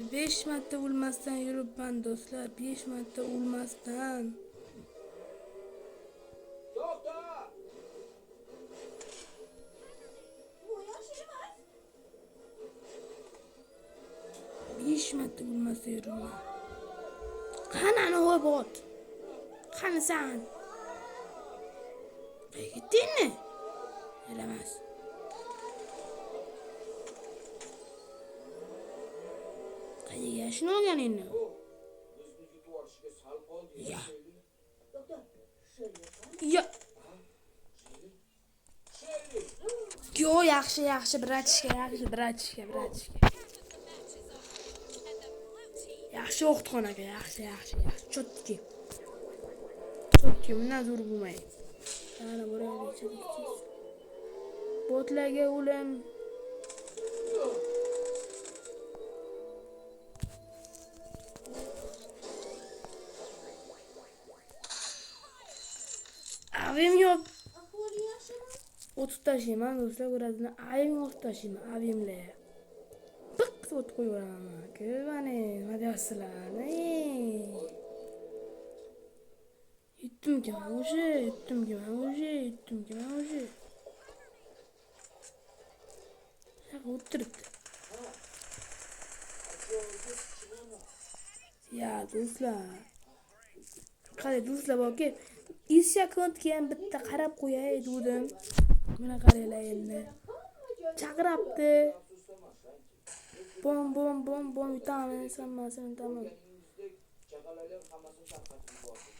5 marta o'lmasdan yuribman do'stlar, 5 marta o'lmasdan. To'xta! Bu yaxshi emas. 5 marta o'lmasdan yuribman. Qani anavi bot? Qanisan? Qayerga ketdingmi? Yaramas. Qayerga yashin olgan endi? Bizni yutib yuborishga sal qoldi. Ya. Sheyli. Doktor, Shirley qani? Ya. Sheyli! Yo, yaxshi, yaxshi, братишка, yaxshi, братишка, братишка. Yaxshi o'qitxon aka, yaxshi, yaxshi, yaxshi. Чётки. Чётки, bundan zo'r bo'lmaydi. Mana boraylik, tez. Botlarga o'lim. Avim yo'q. Ahvoli yaxshimi? O'tib tashlayman do'stlar, ko'rasizlar. Avim o'tib tashlayman, avimlar. Piq qilib o'tib qo'yaveraman. Mana nima deyapsizlar? Yutdimki man уже, yutdimki man уже, yutdimki man уже. Shunaqa o'tiribdi. Ya do'stlar. Qarang do'stlar borki, eski akkauntga ham bitta qarab qo'yay dedim. Mana qaranglar endi. Chaqirabdi. Bom bom bom bom yutamiz, hammasini yutamiz. O'rganingizdek chaqalaklar hammasini tarqatib yubordi.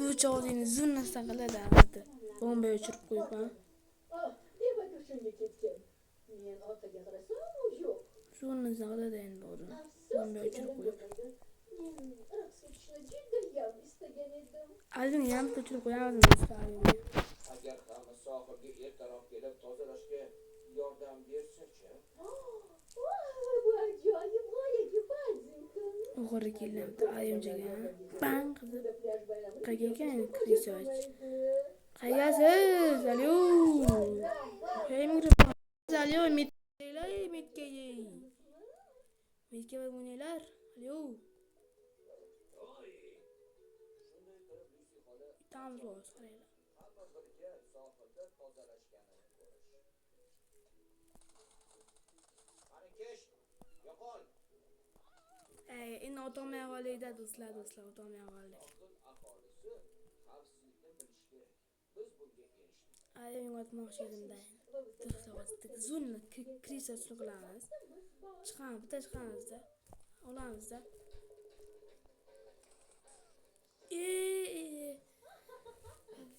Uch og'zingni zo'r narsa qiladi albatta. Bomba o'chirib qo'yibman. Oh, demak u shunga ketgan. Men orqaga qarasam, u yo'q. Zo'r narsa qiladi endi bu odam. Bomba Afsus, o'chirib qo'yib. Men raqsga tushishni judayam istagan edim. Avimni ham o'chirib qo'yamiz do'stlar. Avimni. Agar hamma sohilga ertaroq kelib tozalashga yordam bersa-chi? Voy, bu ajoyib g'oyaga Paddington. O'g'ri kelyapti ayimchaga. Bang qilib. Bunda plyaj bayrami Qayerga ekan juda Krisovich? bo'lmaydi. Qayergasiz? Alo. Hey mikrofon. Alo, metlar, metga. Metga o'ynanglar. Alo. Shunday qilib Lusi xola Yutamiz hozir, qaranglar. hamma birga sohilda tozalashganini ko'rish. Qani kesh, yo'qol. Ey, endi otolmay qoldik-da do'stlar, do'stlar, otolmay qoldik. Sohil aholisi xavfsizlikni bilishi kerak. Biz bunga erishdik. Ayim otmoqchi edim-da. Do'stlar, hozir zo'rni krisasini qilamiz. Chiqamiz, bitta chiqamizda. Olamizda. E,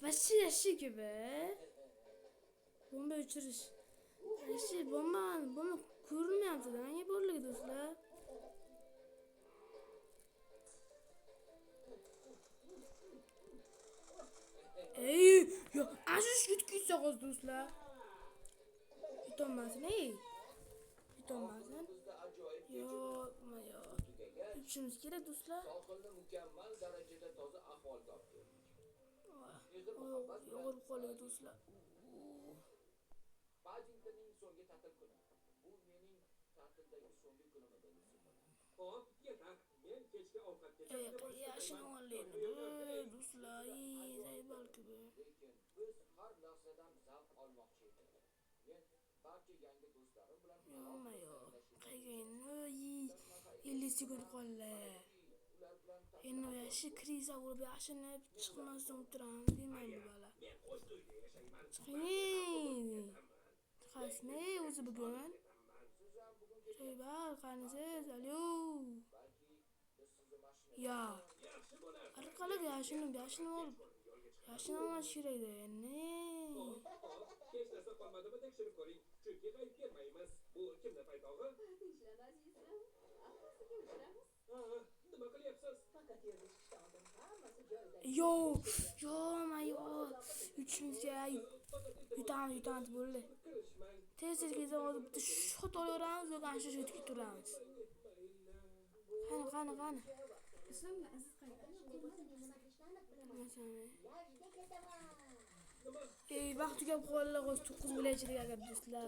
Вообще yaxshi gibi. Bomba o'chirish. Yaxshi bomba, bomba ko'rinmayapti da, nega borligi do'stlar? Ey, yo, ana shu yutib ketsa hozir do'stlar. Yutolmasin, ey. Yutolmasin. Bizda ajoyib kecha Yo'q, yo'q. tugagan Yutishimiz kerak do'stlar. sohilni mukammal darajada toza ahvolga olib keldik. Yo'g'irib qoldik do'stlar. Paddingtonning so'nggi ta'til kuni. Bu mening ta'tildagi so'nggi kunim edi, Lusi xola. Xo'p, yetar. Men kechki ovqatgacha Ey, kutib olishni yashini bilmayman. olaylik. Do'stlar, ey, zaybal bu. Lekin biz har lahzadan zavq olmoqchi edik. Men barcha yangi do'stlarim bilan Yo'qma yo'q. Qayerga endi? 50 sekund qoldi. Ular bilan Endi yaxshi kriza bo'lib yashinib chiqmasdan o'tiramiz deyman bu bola. Men qo'shni uyda yashayman. Chiqing. Chiqasizmi o'zi bugun? Siz ham bugun kecha Zaybal, qanisiz? Alo. balki biz sizni mashinada Ya. Yaxshi bo'lar. Orqalab yashinib, yashinib olib. Yashin olmash kerak endi. Xo'p, hech narsa qolmadimi tekshirib ko'ring. Chunki qaytib kelmaymiz. Bu kimni paypog'i? Tinchlan azizim. Hammasiga uchramiz. Ha, nima qilyapsiz? Faqat yerga chiqishdan oldin hammasi joyida. Yo, yo, ma yo. Yutishimiz kerak. Yutamiz, yutamiz bo'ldi. Kirishmang. Tez tez kelsa hozir bitta shot olaveramiz yoki ana shu yutib ketaveramiz. Qani, qani, qani. Masalan. Ey, vaqt tugab qoldi, hozir 9 bo'laychi degan gap do'stlar.